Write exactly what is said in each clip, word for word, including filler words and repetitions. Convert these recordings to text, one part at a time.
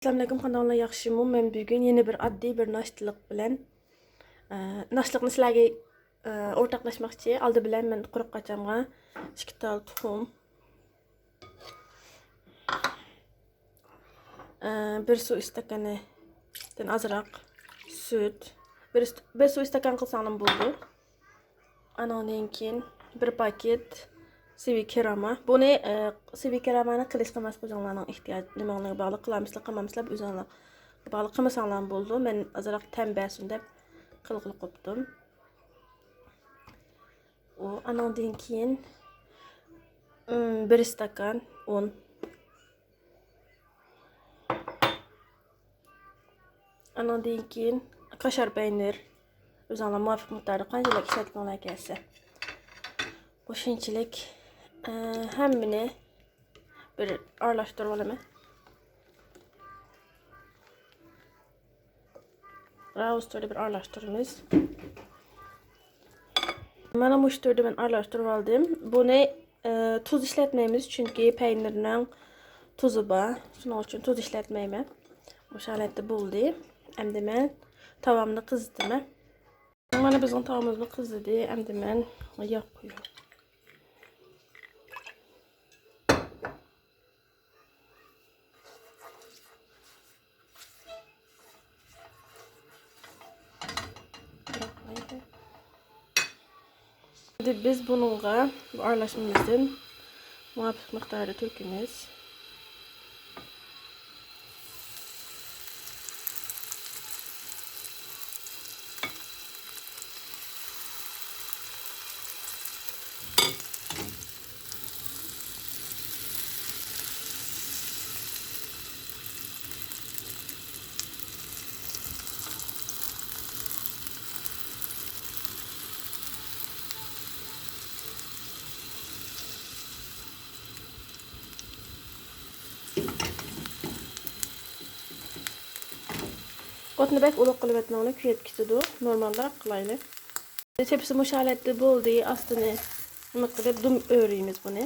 ئەسسالامۇئەلەيكۇم، قانداقلار، ياخشىمۇ؟ مەن بۈگۈن يەنە بىر ئاددىي بىر ناشتىلىق بىلەن، ئە، ناشتىلىقنى سىلەرگە، ئە، ئورتاقلاشماقچى. ئالدى بىلەن مەن قۇرۇق قاچامغا ئىككى تال تۇخۇم، ئە، بىر سۇ ئىستاكانىدىن ئازراق سۈت، بىر ئىست-، بىر سۇ ئىستاكان قىلساڭلارمۇ بولىدۇ. ئانىڭدىن كېيىن بىر پاكېت سىۋىكىراما. بۇنى، ئە، سىۋىكىرامانى قىلىش قىلماسلىقى ئۆزۈڭلارنىڭ ئېھتىياج، نېمىڭلارغا باغلىق، قىلامسىلەر، قىلمامسىلەر، ئۆزۈڭلارغا باغلىق، قىلمىساڭلارمۇ بولىدۇ. مەن ئازراق تەم بەرسۇن دەپ قىلغىلى قوپتۇم. ئۇ، ئانىڭدىن كېيىن، ئىم، بىر ئىستاكان ئۇن. ئانىڭدىن كېيىن كاشار پەينىر. ئۆزۈڭلار مۇۋاپىق مىقداردا قانچىلىك ئىشلەتكۈڭلار كەلسە. مۇشۇنچىلىك، ئە، ھەممىنى بىر ئارىلاشتۇرۇپ ئالىمەن. راۋۇس تۈردە بىر ئارىلاشتۇرىمىز. مانا مۇشۇ تۈردە مەن ئارىلاشتۇرۇپ ئالدىم. بۇنى، ئە، تۇز ئىشلەتمەيمىز، چۈنكى پەينىرنىڭ تۇزى بار. شۇنىڭ ئۈچۈن تۇز ئىشلەتمەيمەن. مۇشۇ ھالەتتە بولدى. ئەمدى مەن تاۋامنى قىزىتىمەن. مانا بىزنىڭ تاۋىمىزمۇ قىزىدى. ئەمدى مەن ياغ قۇيۇپ. ئەمدى بىز بۇنىڭغا بۇ ئارىلاشمىمىزدىن مۇۋاپىق مىقداردا تۆكىمىز. ئوتنى بەك ئۇلۇغ قىلىۋەتمەڭلار، كۆيۈپ كېتىدۇ. نورمالراق قىلايلى. تېپىسى مۇشۇ ھالەتتە بولدى. ئاستىنى نېمە قىلىپ دۈم ئۆرۈيمىز بۇنى.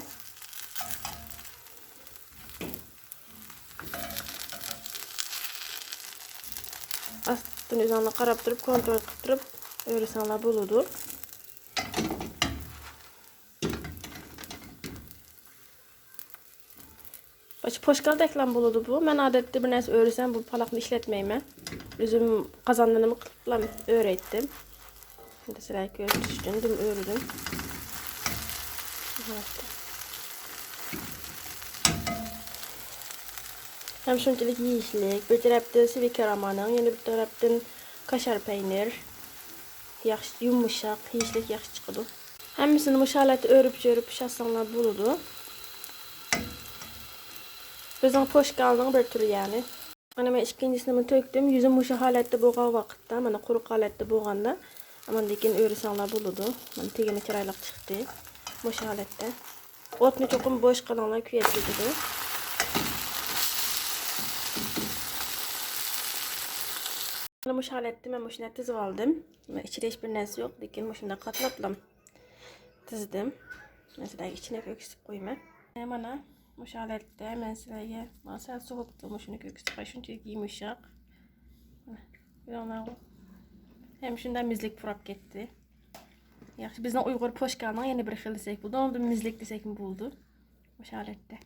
ئاستىنى ئۆزۈڭلار قاراپ تۇرۇپ، كونترول قىلىپ تۇرۇپ ئۆرۈسەڭلار بولىدۇ. باشقا پوشكالدەكلا بولىدۇ بۇ. مەن ئادەتتە بىر نەرسە ئۆرۈسەم، بۇ پالاقنى ئىشلەتمەيمەن. ئۆزۈم قازاندا نېمە قىلىپلا ئۆرەيتتىم. ئەمدى سىلەرگە كۆرسىتىش ئۈچۈن دۈم ئۆرۈدۈم. ھەم شۇنچىلىك يېيىشلىك. بىر تەرەپتىن سىۋىكىرامانىڭ، يەنە بىر تەرەپتىن كاشار پەينىر. ياخشى، يۇمشاق، يېيىشلىك ياخشى چىقىدۇ. ھەممىسىنى مۇشۇ ھالەتتە ئۆرۈپ-چۆرۈپ ئىشلەتسەڭلار بولىدۇ. بىزنىڭ پوشكالنىڭ بىر تۈرى يەنى. مانا مەن ئىككىنچىسىنىمۇ تۆكتۈم. يۈزۈم مۇشۇ ھالەتتە بولغان ۋاقىتتا، مانا قۇرۇق ھالەتتە بولغاندا، ئاندىن كېيىن ئۆرۈسەڭلار بولىدۇ. مانا تېگىمۇ چىرايلىق چىقتى. مۇشۇ ھالەتتە. ئوتنى چوقۇم بوش قىلىڭلار، كۆيۈپ كېتىدۇ. مانا مۇشۇ ھالەتتە مەن مۇشۇنداق تىزىپ ئالدىم. ئىچىدە ھېچ بىر نەرسە يوق، لېكىن مۇشۇنداق قاتلاپلا تىزدىم. مەن سىلەرگە ئىچىنى كۆرسىتىپ قويىمەن. مانا مۇشۇ ھالەتتە مەن سىلەرگە، مانا سەل سوغۇپ مۇشۇنى كۆرسىتىپ قوياي، شۇنچىلىك يۇمشاق. كۆرۈڭلارغۇ. ھەم شۇنداق مىزلىك پۇراپ كەتتى. ياخشى، بىزنىڭ ئۇيغۇر پوشكالنىڭ يەنە بىر خىلى دېسەك بولىدۇ. ئۇنىڭدىن مىزلىك دېسەكمۇ بولىدۇ. مۇشۇ ھالەتتە.